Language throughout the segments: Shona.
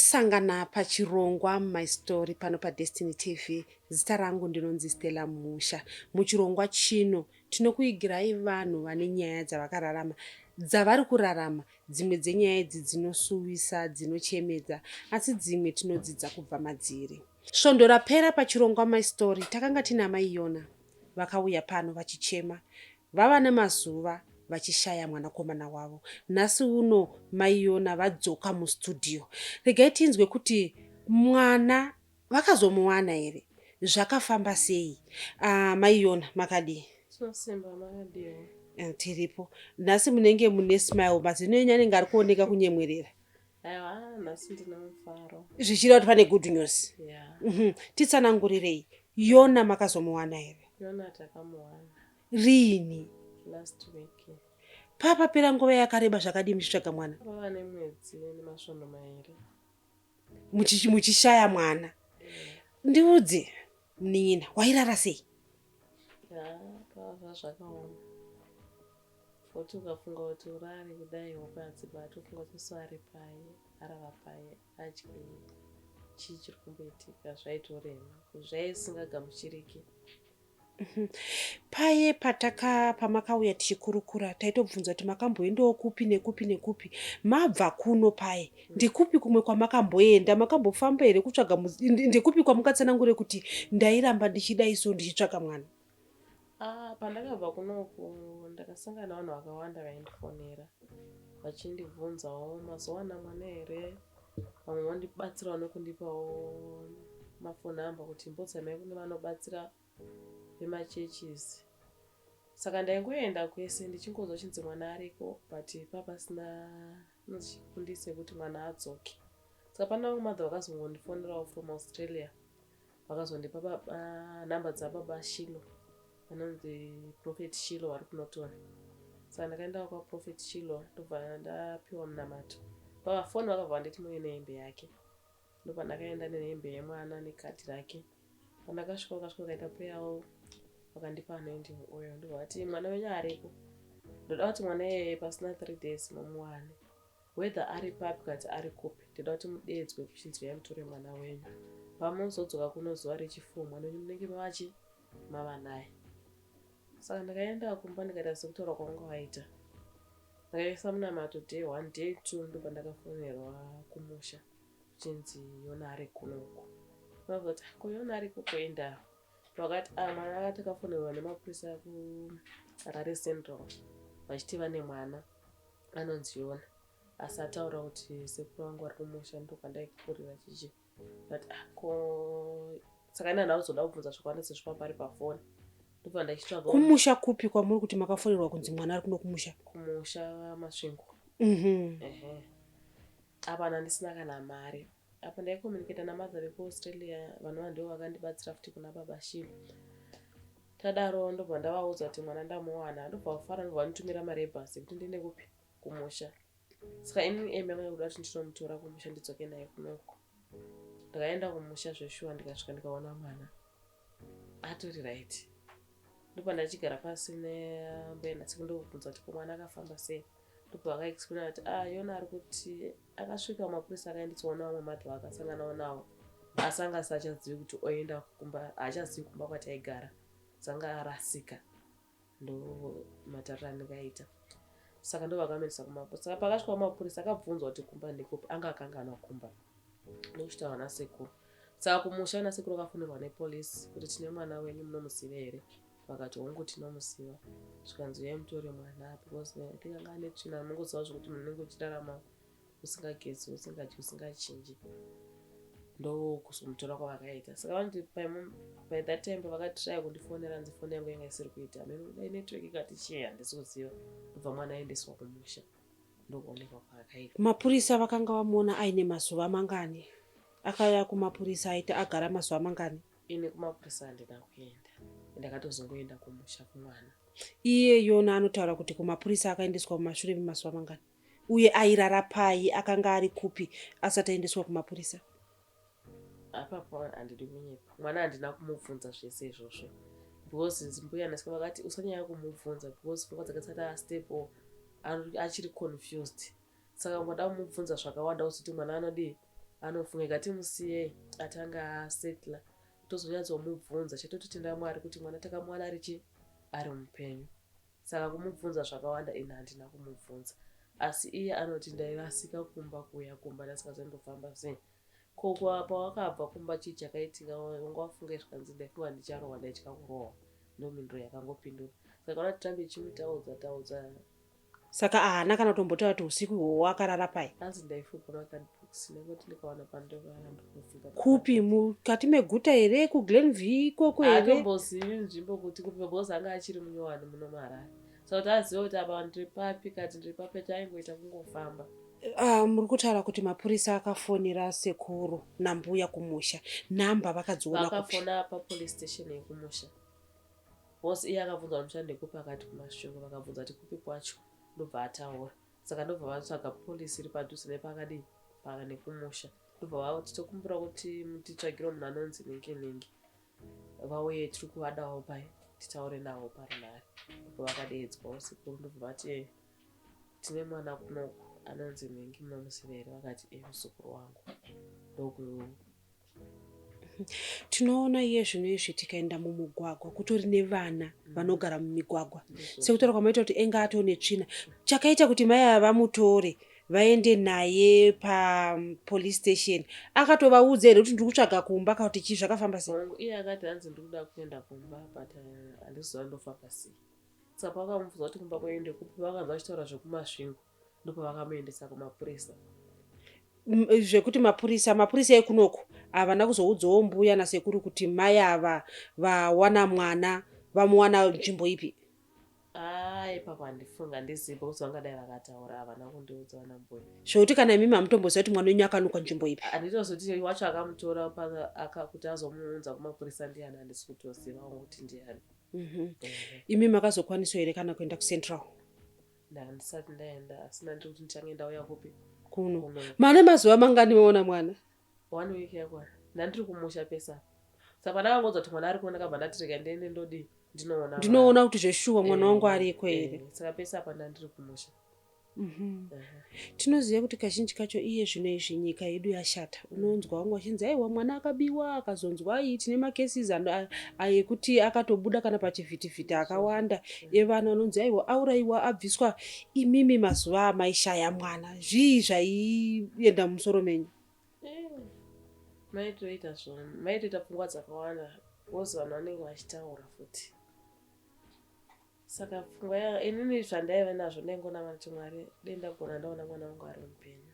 Tinosangana pachirongwa My Story pano paDestiny TV. Zita rangu ndinonzi Stella Musha. Muchirongwa chino tinokuigirai vanhu vane nyaya dzavakararama, dzavari kurarama. Dzimwe dzenyaya idzi dzinosuwisa, dzinochemedza, asi dzimwe tinodzidza kubva madziri. Svondo rapera pachirongwa My Story takanga tina Amai Yona vakauya pano vachichema Vava nemazuva vachishaya mwanakomana wavo. Nhasi uno mai Yona vadzoka mustudio. Regai tinzwe kuti mwana vakazomuwana here? Zvakafamba sei? Ah, mai Yona makadii? Tinosimba makadiwo. Eh, tiripo. Nhasi munenge mune smile, mazino enyu anenge ari kuoneka kunyemwerera. Aiwa, nhasi ndine mufaro. Zvichireva kuti pane good news. Yeah. Titsanangurirei. Yona makazomuwana here? Yona takamuwana. Riini? Last week. Papapera nguva yakareba zvakadii muchitsvaga mwana? Pava nemwedzi nemasvondo mairi. Muchishaya mwana. Ndiudze munin'ina, wairara sei? Ya, pava zvakaoma. Futi ukafunga kuti urare kudai hope hadzibati ufunga kuti so ari pai, arara pai, adyei, chii chiri kumboitika zvaitorema. Zvaisingagamuchiriki. Paye pataka pamakauya tichikurukura taitobvunza kuti makamboendawo kupi nekupi nekupi. Mabva kuno paye ndekupi kumwe kwamakamboenda? Makambofamba here kutsvaga ndekupi kwamungatsanangure kuti ndairamba ndichidai so ndichitsvaga mwana? Ah, pandakabva kunoku ndakasangana navanhu vakawanda vaindifonera vachindibvunzawo mazowana mwana here vamwe vandibatsirawo nekundipawo mafoni number kuti mbodzamai kune vanobatsira vemachurches saka ndaingoenda kwese ndichingonzwa chinzi mwana ariko but papasina chikundisi yekuti mwana adzoke saka pana vamwe mother vakazongondifonerawo from Australia vakazondipa baba nhamba dzababa Shilo vanonzi Prophet Shilo vari kuNorton saka ndakaendawo kwaProphet Shilo ndobva ndapiwa munamato pavafoni vakabva vanditi muuye nehembe yake Ndopandakaenda nehembe yemwana nekadhi rake. Pandakasvika vakasvika vakaita prayer wo vakandipa anointing oil ndobva vati mwana wenyu ariko. Ndoda kuti mwana iyeye pasina 3 days mumuwane. Whether ari papi kati ari kupi ndoda kuti mudeedzwe kuchinzi uyai mutore mwana wenyu. Pamunozodzoka kuno zuva rechi4 mwana wenyu munenge mavachi mava naye. Saka ndakaenda kumba ndikaita sekutaura kwavanga vaita. Ndakaisa munamato day 1 day 2 ndopandakafonerwa kumusha. kuchinzi Yona ari kuno uku vakati ah, ko Yona ari kukuenda vakati ah, mwana takafonerwa nemapurisa kuHarare Central vachiti vane mwana anonzi Yona asi ataura kuti sekuru vangu vari kumusha ndokwandaikurira chichi but ah, ko saka ini handina kuzoda kubvunza zvakawanda sezvo papa ari pafoni ndobva ndachitsvaga kumusha kupi kwamuri kuti makafonerwa kunzi mwana ari kuno kumusha kumusha Masvingo Ehe. Apa ndandisina kana mari. Apa ndaicommunicata namother vekuAustralia vanova ndivo vakandibatsira futi kuna baba Shilo. Tadaro ndobva ndavaudza kuti mwana ndamuwana ndobva vafara ndobva vanditumira mari yebhasi yekuti ndiende kupi kumusha. Saka ini aim yangu yekuda kuti ndinomutora kumusha ndidzoke naye kunoko. Ndakaenda kumusha zveshuwa ndikasvika ndikaona mwana atori right. Ndopandachigara pasi nembuya nasekuru ndokubvunza kuti ko mwana akafamba sei. Ndobva vakaexplaina kuti ah Yona ari kuti akasvika kumapurisa akaendeswa navamwe madha vaakasanganawo navo asi anga asachazivi kuti oenda kumba haachazivi kumba kwataigara sanga arasika ndo matariro andingaita saka ndo vakamuendesa kumapurisa saka pakasvika kumapurisa akabvunzwa kuti kumba ndekupi anga akanganwa kumba ndokuchitaura nasekuru saka kumusha nasekuru akafonerwa nepolice kuti tine mwana wenyu munomuziva here vakati hongu tinomuziva zvikanzi uyai mutore mwana because I think anga ane tsvina munongoziva zvekuti munhu unenge uchirarama usingagezi usingadyi usingachinji ndokuzomutora kwavakaita saka vanoti by that time pavakatraya kundifonera nzi foni yangu yanga isiri kuita meno dai network ikati chii handisi kuziva ndobva mwana aendeswa kumusha ndokuonekwa kwaakaita mapurisa vakanga vamuona aine mazuva mangani akauya kumapurisa aita agara mazuva mangani Ini kumapurisa handina kuenda ndakatozongoenda kumusha kumwana. Iye Yona anotaura kuti kumapurisa akaendeswa mumashure memazuva mangani uye airara pai akanga ari kupi asati aendeswa kumapurisa? Apapo handidi kunyepa mwana handina kumubvunza zvese izvozvo because mbuya nasika vakati usanyanya kumubvunza because pfungwa dzake dzisati astable achiri confused saka ungada kumubvunza zvakawanda uzoti mwana anodii. Anofunga timusiyei atanga asettler tozonyatsomubvunza. Chatototenda Mwari kuti mwana takamuwana ari chii, ari mupenyu. Saka kumubvunza zvakawanda ini handina kumubvunza. Asi iye anoti ndairasika kumba kuuya kumba ndasingazondofamba sei. Ko pawakabva kumba chii chakaitika wanga wafunga zvikanzi ndaifunga ndicharohwa ndaitya kurohwa. Ndomhinduro yakangopindura. Saka kana tirambe tichimutaudza taudza. Saka ahana kana kutombotaura kuti usiku ihwohwo akarara pai? Hanzi ndaifuga macardbox ndangoti ndikawana pandorara ndokufuga. Kupi, mukati meguta here, kuGlenview ikoko here? Haatombozivi nzvimbo kuti kupi because anga achiri munyowani muno muHarare. Saka kuti azive kuti apa ndiri papi kati ndiri papi acho aingoita kungofamba. Uh, muri kutaura kuti mapurisa akafonera sekuru nambuya kumusha, nhamba vakadziona kupi? Vakafona papolice station yekumusha. Because iye akabvunza kuti mushandi ndekupi akati kuMasvingo, vakabvunza kuti kupi kwacho ndobva ataura. Saka ndobva vatsvaga police iri padhuze nepakadii paka nekumusha. Ndobva vati tokumbira kuti mutitsvagire munhu anonzi ningi ningi vauye tiri kuvadawo pai titaure navo parunhare. Ndobva vakadeedzwawo sekuru ndobva vati eh, tine mwana kunoku anonzi ningi munomuziva here vakati eh muzukuru wangu. Ndoku Tinoona iye zvino izvi tikaenda mumugwagwa kutori nevana vanogara mumigwagwa sekutaura kwamaita kuti enga atoo netsvina. Chakaita kuti mai ava vamutore vaende naye papolice station akatovaudza here kuti ndiri kutsvaga kumba kana kuti chii zvakafamba sei? Hongu, iye akati hanzi ndiri kuda kuenda kumba but eh, handiziva ndofamba sei. Saka pavakamubvunza kuti kumba kwenyu ndekupi vakanzwa vachitaura zvekuMasvingo ndopavakamuendesa kumapurisa. Zvekuti mapurisa mapurisa ekunoku havana kuzoudzawo mbuya nasekuru kuti mai ava vawana mwana vamuwana nzvimbo ipi? Ah, ipapo handifunga handizivi because vangadai vakataura havana kundiudza vana mbuya. Zvekuti kana imimi hamutomboziva kuti mwana wenyu akanuka nzvimbo ipi? Handitozoti wacho akamutora kuti azomuunza kumapurisa ndiani handisi kutoziva kuti ndiani. Imi makazokwaniswa here kana kuenda kuCentral? Ndandisati ndaenda asi ndandiri kuti ndichange ndauya kupi? Kuno. Kuno. Mane mazuva mangani maona mwana? One week yakwana. Ndandiri kumusha pesa. Saka pandakangonzwa kuti mwana ari kuno ndakabva ndati rega ndiende ndodii ndinoona. Ndinoona kuti zveshuwa mwana wangu ariko here. Saka pese apa ndandiri kumusha. Tinoziva kuti kazhinji kacho iye zvino izvi nyika yedu yashata. Unonzwa vamwe vachinzi aiwa mwana akabiwa akazonzwa iyi tine macases ekuti akatobuda kana pachivhitivhiti akawanda evana anonzi aiwa auraiwa abviswa. Imimi mazuva amaishaya mwana zvii zvaienda mumusoro menyu? Maitoita zvo maitoita pfungwa dzakawanda because vanhu vanenge vachitaura futi. Saka pfungwa ya inini zvandaiva nazvo ndaingona kuti Mwari dei ndagona ndaona mwana wangu ari mupenyu.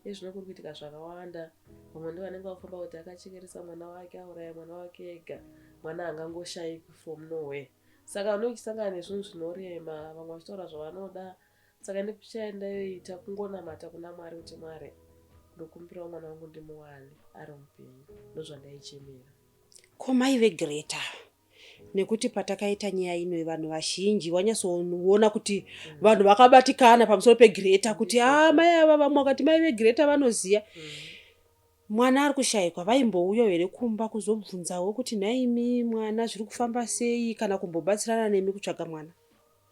Iye zvino kuri kuitika zvakawanda vamwe ndivo vanenge vafamba kuti akachekeresa mwana wake auraya mwana wake ega mwana angangoshaikwi from nowhere. Saka unenge uchisangana nezvinhu zvinorema vamwe vachitaura zvavanoda saka ini chandaiita kungonamata kuna Mwari kuti Mwari ndokumbirawo mwana wangu ndimuwane ari mupenyu ndozvandaichemera. Ko mai veGreater nekuti patakaita nyaya ino vanhu vazhinji wanyatsoona kuti vanhu vakabatikana pamusoro pegreta kuti a ah, mai ava vamwe vakati mai vegreta vanoziva mwana ari kushayikwa vaimbouya here kumba kuzobvunzawo kuti nhaimi mwana zviri kufamba sei kana kumbobatsirana nemi kutsvaga mwana?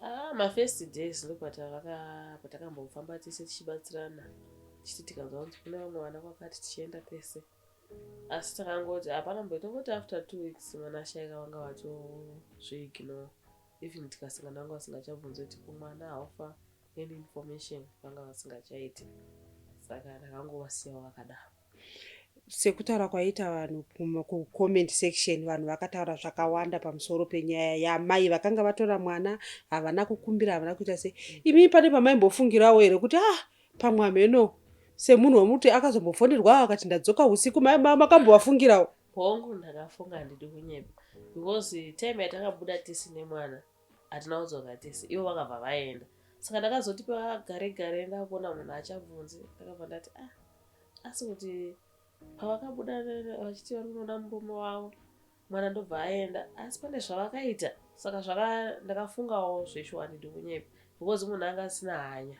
Ah, mafirst days ndopatakambofamba tese tichibatsirana tichiti tikanzwa kunzi kune vamwe vana kwakati tichienda tese asi takangoti hapana mboita tongoti after 2 weeks mwana ashaika vanga vatozviignore even tikasangana vanga vasingachabvunzi kuti kumwana haufa any information vanga vasingachaiti saka ndakangovasiyawo vakadaro. Sekutaura kwaita vanhu kucomment section vanhu vakataura zvakawanda pamusoro penyaya yamai vakanga vatora mwana havana kukumbira havana kuita sei. Imi pane pamaimbofungirawo here kuti ah pamwe hameno semunhu wemuti akazombofonerwa akati ndadzoka usiku makambovafungirawo? Hongu ndakafunga handidi kunyepa because time yatakabuda tisine mwana hatina kudzoka tese ivo vakabva vaenda saka ndakazoti pagare gare ndakuona munhu achabvunzi ndakabva ndati ah asi kuti pavakabuda vachiti vari kunoona murume wavo mwana ndobva aenda asi pane zvavakaita saka zvaka ndakafungawo zveshuwa handidi kunyepa because munhu anga asina hanya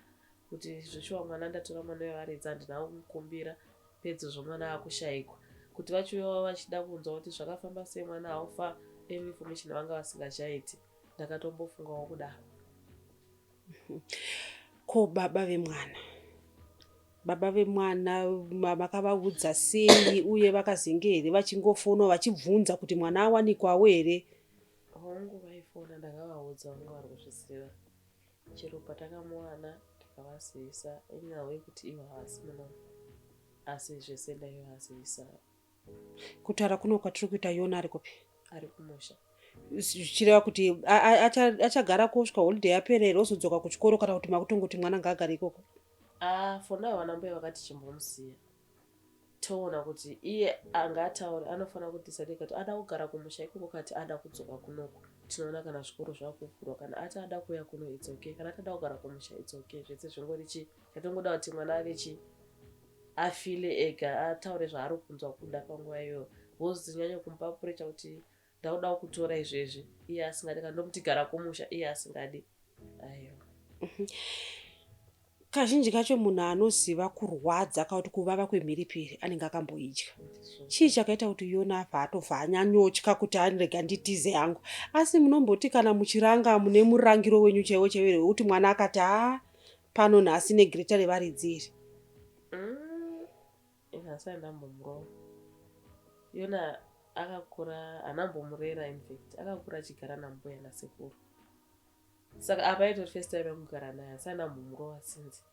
kuti zveshuwa mwana ndatora mwana wevaridzi handina kumukumbira pedzezvo mwana akushaikwa kuti vachiuyawo vachida kunzwa kuti zvakafamba sei mwana haufa any information vanga vasingachaiti ndakatombofungawo kudaro. Ko baba vemwana Baba vemwana makavaudza sei uye vakazenge here vachingofona vachibvunza kuti mwana awanikwawo here? Hongu vaifona ndakavaudza vanga vari kuzviziva. Chero patakamuwana tikavazivisa inyaya yekuti ivo havasi muno asi zvese ndaivazivisa. Kutaura kuno kwatiri kuita Yona ari kupi? Ari kumusha. Zvichireva kuti achagara kusvika holiday yapera here ozodzoka kuchikoro kana kuti makutongoti mwana ngaagare ikoko? Ah, for now vana mbuya vakati chimbomusiya toona kuti iye anga ataure anofanira kudecide kati ada kugara kumusha ikoko kati ada kudzoka kunoku tinoona kana zvikoro zvakuvhurwa kana ati ada kuuya kuno its okay kana ati ada kugara kumusha its okay zvese zvingori chi chatongoda kuti mwana ave chi afile ega ataure zvaari kunzwa kuda panguva iyoyo because tinyanye kumupa pressure kuti ndakuda kutora izvezvi iye asingadi kana ndomuti gara kumusha iye asingadi aiwa. Kazhinji kacho munhu anoziva kurwadza kana kuti kuvava kwemhiripiri anenge akamboidya. Chii chakaita kuti Yona abva atobva anyanyotya kuti rega nditize hangu? Asi munomboti kana muchiranga mune murangiro wenyu chaiwo chaiwo here wekuti mwana akati haa pano nhasi negreta revaridzi iri? Nhasi handambomurova. Yona akakura hanambomurera infact akakura achigara nambuya nasekuru. Saka apa itori first time yekugara naye asi handambomurova since.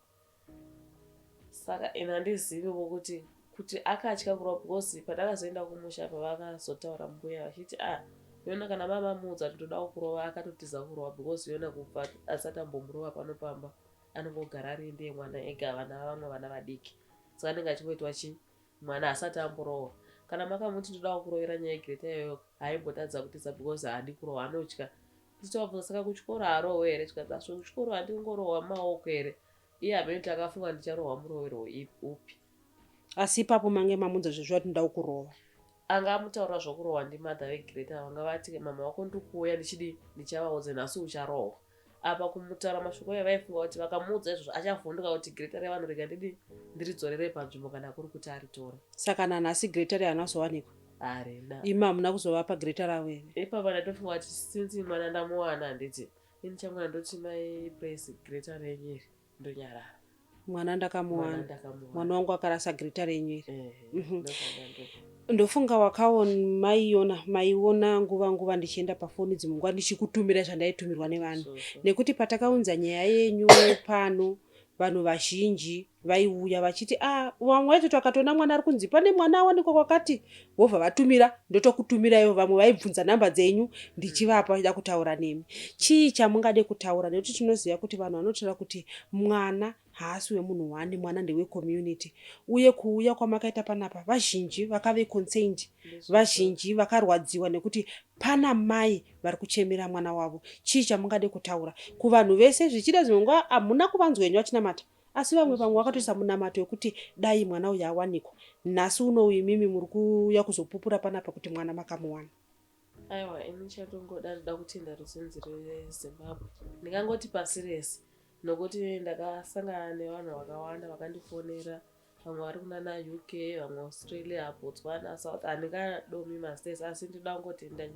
Saka ini handiziviwo kuti kuti akatya kurova because pandakazoenda kumusha apa vakazotaura mbuya vachiti ah Yona kana mama amuudza kuti ndoda kukurova akatotiza kurova because Yona kubva asati ambomurova pano pamba anongogara ari ndiye mwana ega vana vamwe vana vadiki saka anenge achingoitwa chii mwana asati amborohwa kana makamuti ndoda kukurovera nyaya yegreta iyoyo haimbotadza kutiza because haadi kurohwa anotya tichitovabvunza saka kuchikoro haarohwe here zvikanzi asvo kuchikoro handingorohwa maoko here iye hameno kuti akafunga ndicharohwa muroverwo upi asi ipapo mange mamunza zvezvo ati ndoda kukurova anga amutaurira zvokurohwa ndimadha vegreta vanga vati mama wako ndikuuya ndichidii ndichavaudze nhasi ucharohwa Apa kumutaura mashoko ayo vaifunga kuti vakamuudza izvozvo achavhunduka kuti greta revanhu rega ndidi ndiridzorere panzvimbo kana kuri kuti aritore. Saka nanhasi greta riya harina kuzowanikwa? Harina. Imi hamuna kuzovapa greta ravo here? Ipapa ndatofunga kuti since mwana ndamuwana handiti ini changu ndoti mai Praise greta renyu iri ndonyarara. Mwana ndakamuwana. Mwana wangu akarasa greta renyu iri. Ndofunga wakaona maiona maiona nguva nguva ndichienda pafoni dzimwe nguva ndichikutumira zvandaitumirwa nevanhu nekuti patakaunza nyaya yenyu pano vanhu vazhinji vaiuya vachiti ah vamwe vaitoti vakatoona mwana ari kunzi pane mwana awanikwa kwakati vobva vatumira ndotokutumiraiwo vamwe vaibvunza nhamba dzenyu ndichivapa vachida kutaura nemi chii chamungade kutaura nekuti tinoziva kuti vanhu vanotaura kuti mwana haasi wemunhu one mwana ndewe community uye kuuya kwamakaita panapa vazhinji vakave concerned vazhinji vakarwadziwa nekuti pana mai vari kuchemera mwana wavo chii chamungade kutaura kuvanhu vese zvichida dzimwe nguva hamuna kuvanzwa henyu vachinamata asi vamwe vamwe vakatoisa munamato wekuti dai mwana uyu awanikwa nhasi unowu imimi muri kuuya kuzopupura panapa kuti mwana makamuwana Aiwa ini chatongoda ndoda kutenda ruzhinji rweZimbabwe ndingangoti pasi rese nokuti ndakasangana nevanhu vakawanda vakandifonera vamwe vari kunana UK vamwe Australia Botswana South handingadomi mastates asi ndinoda kungotenda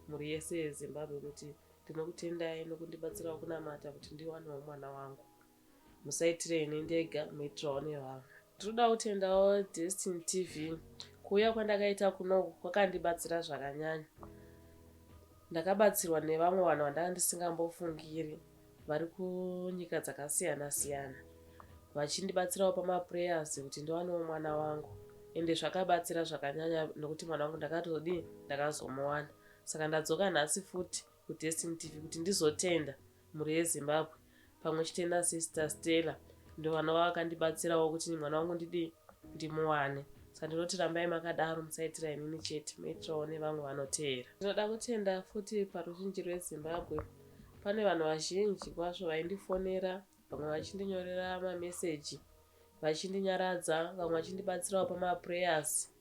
mhuri yese yeZimbabwe kuti ndinokutendai nokundibatsirawo kunamata kuti ndiwanewo mwana wangu musaitire ini ndega muitirawo nevamwe ndinoda kutendawo Destiny TV kuuya kwandakaita kunoku kwakandibatsira zvakanyanya ndakabatsirwa nevamwe vanhu vandanga ndisingambofungiri vari kunyika dzakasiyana siyana vachindibatsirawo pamaprayers kuti ndiwanewo mwana wangu ende zvakabatsira zvakanyanya nokuti mwana wangu ndakatodii ndakazomuwana saka ndadzoka nhasi futi kudestiny tv kuti ndizotenda mhuri yezimbabwe pamwe chete nasister stella ndovanova vakandibatsirawo kuti mwana wangu ndidii ndimuwane saka ndinoti rambai makadaro musaitira inini chete muitirawo nevamwe vanoteera ndinoda kutenda futi paruzhinji rwezimbabwe Pane vanhu vazhinji kwazvo vaindifonera, vamwe vachindinyorera mameseji vachindinyaradza, vamwe vachindibatsirawo pamaprayers.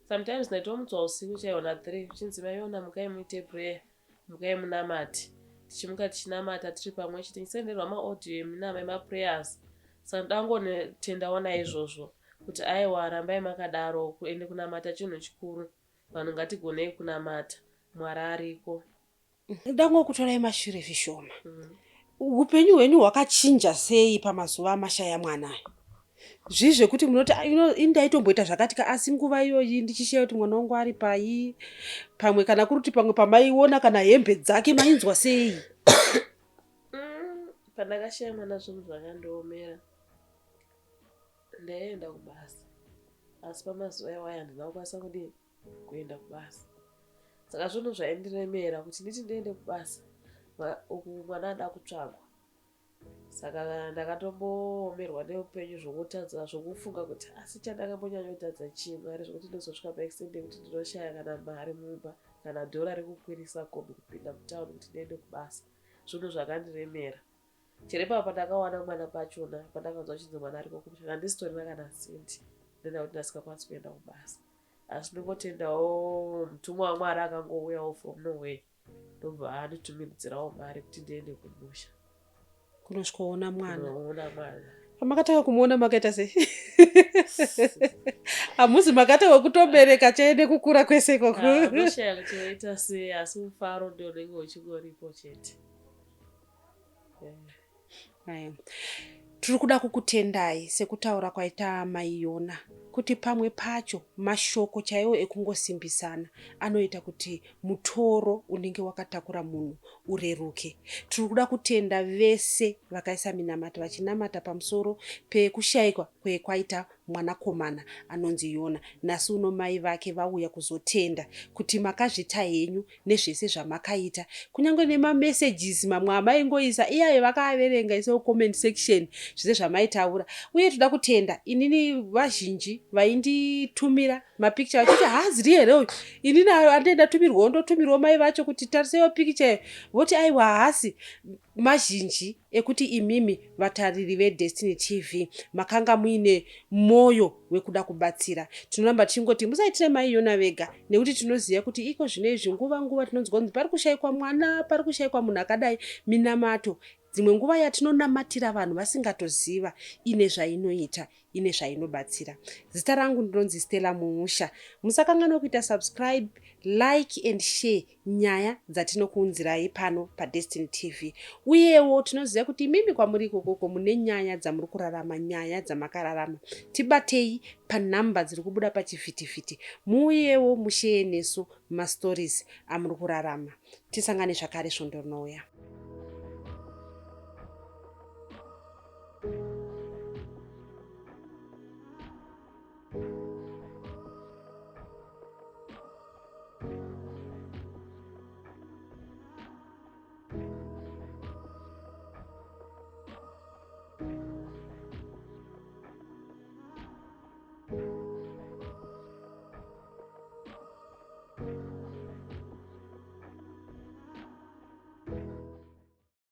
Sometimes ndaitomutswa usiku chaiwo na3 zvichinzi maiona mukai muite prayer, mukai munamate. Tichimuka tichinamata tiri pamwe chete ndichisenderwa maaudio eminama emaprayers. Saka ndoda kungotendawo naizvozvo kuti aiwa rambai makadaro ende kunamata chinhu chikuru. Vanhu ngatigonei kunamata, Mwari ariko. Ndangokutorai mashure zvishoma. Upenyu hwenyu hwakachinja sei pamazuva amashaya mwana aya? Zvii zvekuti munoti ah, ini ndaitomboita zvakati ka asi nguva iyoyi ndichisheya kuti mwana wangu ari pai pamwe kana kuri kuti pamwe pamaiona kana hembe dzake mainzwa sei? Pandakashaya mwana zvinhu zvakandiomera. Ndaienda kubasa asi pamazuva iwayo handina kukwanisa kudii kuenda kubasa. Saka zvinhu zvaindiremera kuti nditi ndiende kubasa uku mwana ada kutsvagwa. Saka ndakatomboomerwa neupenyu zvokutadza zvokufunga kuti asi chandakambonyanyotadza chii Mwari zvekuti ndozosvika paextent yekuti ndinoshaya kana mari mumba kana dhora rekukwirisa kombi kupinda mutown kuti ndiende kubasa. Zvinhu zvakandiremera. Chero ipapo pandakawana mwana pachona pandakanzwa chinzi mwana ariko kumusha handisitorina kana sendi nenda kuti ndasingakwanisi kuenda kubasa. Asi ndingotendawo mutumwa waMwari akangouyawo from nowhere ndobva anditumidzirawo mari kuti ndiende kumusha kunosvikoona mwana. Kunoona mwana. Pamakatanga kumuona makaita sei? Hamuzi makatanga kutobereka chaiye nekukura kwese ikoko. Ah, unoshaya kuti woita sei asi mufaro ndio unenge uchingoripo chete. Tiri kuda kukutendai sekutaura kwaita mai Yona kuti pamwe pacho mashoko chaiwo ekungosimbisana anoita kuti mutoro unenge wakatakura munhu ureruke. Tiri kuda kutenda vese vakaisa minamato vachinamata pamusoro pekushaikwa kwekwaita mwanakomana anonzi Yona. Nhasi uno mai vake vauya kuzotenda kuti makazvita henyu nezvese zvamakaita kunyange nemamessages mamwe amaingoisa iyayo vakaaverenga isewo comment section zvese zvamaitaura uye toda kutenda inini vazhinji vainditumira mapicture vachiti haaziri here uyu inini andee ndatumirwawo ndotumirwawo mai vacho kuti tariseiwo picture iyo voti aiwa haasi mazhinji ekuti imimi vatariri veDestiny TV makanga muine moyo wekuda kubatsira. Tinoramba tichingoti musaitire mai Yona vega nekuti tinoziva kuti iko zvino izvi nguva nguva tinonzwa kunzi pari kushaikwa mwana, pari kushaikwa munhu akadai. Minamato dzimwe nguva yatinonamatira vanhu vasingatoziva ine zvainoita, ine zvainobatsira. Zita rangu ndinonzi Stella Muusha. Musakanganwa kuita subscribe, like and share nyaya dzatinokuunzirai pano paDestiny TV. Uyewo tinoziva kuti imimi kwamuri ikokoko mune nyaya dzamuri kurarama, nyaya dzamakararama. Tibatei panhamba dziri kubuda pachivhitivhiti muuyewo musheye nesu mastories amuri kurarama. Tisangane zvakare svondo rinouya.